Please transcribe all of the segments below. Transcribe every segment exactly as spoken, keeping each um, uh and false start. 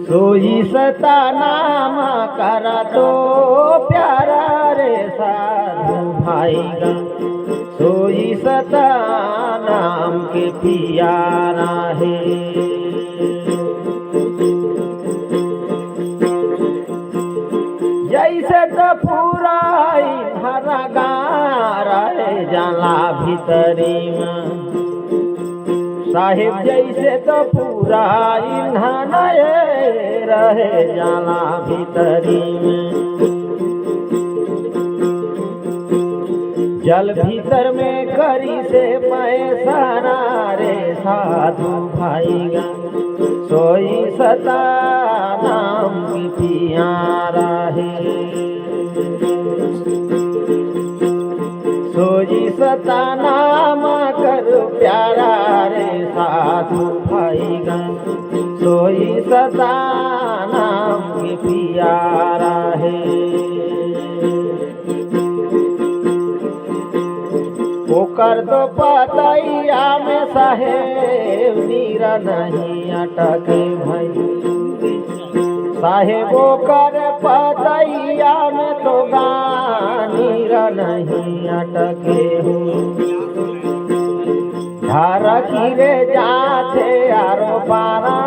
सोई सतनाम कर तो प्यारा रे साधु भाई गा, सोई सतनाम के प्यारा हे। जैसे तो पूरा इन्हर गाँव रहे जाला भीतरी मा, साहेब जैसे तो पूरा इन्हर रहे जाला भीतरी मा। जल भीतर में करिसे पैसारा रे साधु भाई गा, सोई सतनाम के प्यारा हे। सोई सतनाम कर प्यारा रे साधु भाई गा, सोई सतनाम के प्यारा हे। ओकर तो पतइया में साहेब नीर नहीं अटके भाई, साहेब ओकर पतइया में तो गा नीर नहीं अटके हो। धरखी रे जाथे आरो पारा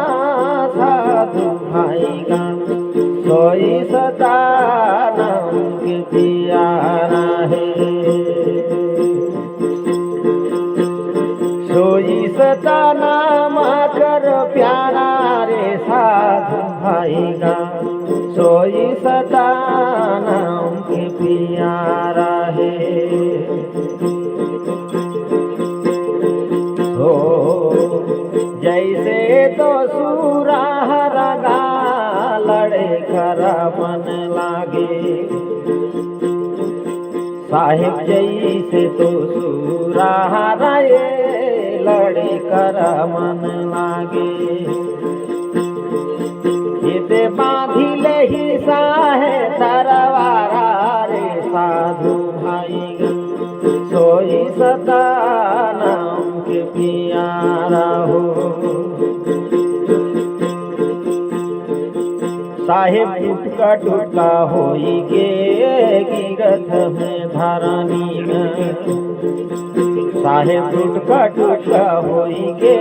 साधु भाई गा, सोई सतनाम के प्यारा हे। सोई सतनाम कर प्यारा रे साधु भाई गा, सोई सतनाम के प्यारा हे। हो जैसे तो सूरा हर गा लड़े कर मन लागे, साहेब जैसे तो सूरा हर लड़े कर मन लागे। एदे बांधी लेही साहेब तरवारा रे साधु भाई गा, सोई सतनाम के प्यारा हो। साहेब टुटका टुटका होई के गिरत हे धरनी में, साहेब टुटका टुटका होई के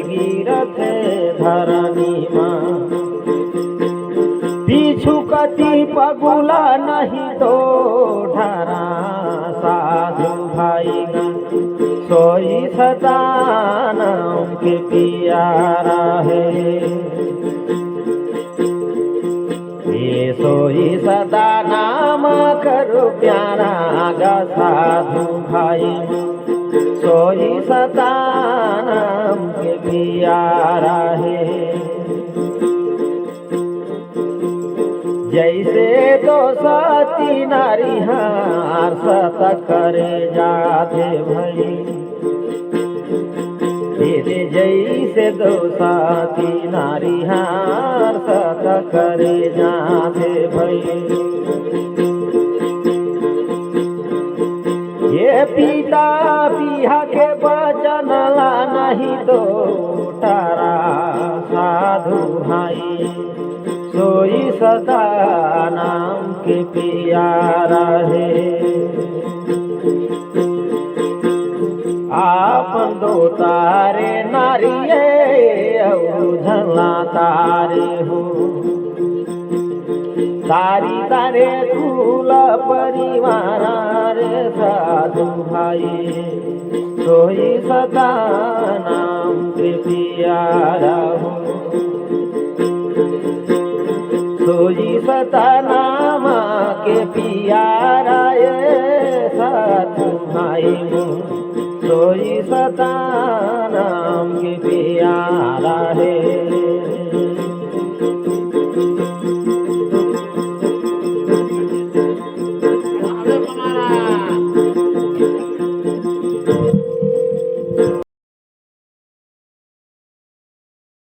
गिरत हे धरनी मा। पीछू कती पगुला नहीं तो डरा साधु भाई गा, सोई सतनाम के प्यारा हे। ए सोई सतनाम कर प्यारा गा साधु भाई, सोई सतनाम के प्यारा हे। जैसे तो सती नारी हार सत करे जाथे भाई, तेरे जैसे तो सती नारी हार सत करे जाथे भाई। ये पिता पिहा के बचन ला नहीं तो डरा साधु भाई, सोई सतनाम के प्यारा हे। आपन दो तारे नारिये अउ झन ला तारे हो। तारी तारे कुल परिवार रे साधु भाई, सोई सतनाम के प्यारा हो। सोई सतनाम के प्यारा ए साधु भाई हो। सोई सतनाम के प्यारा हे।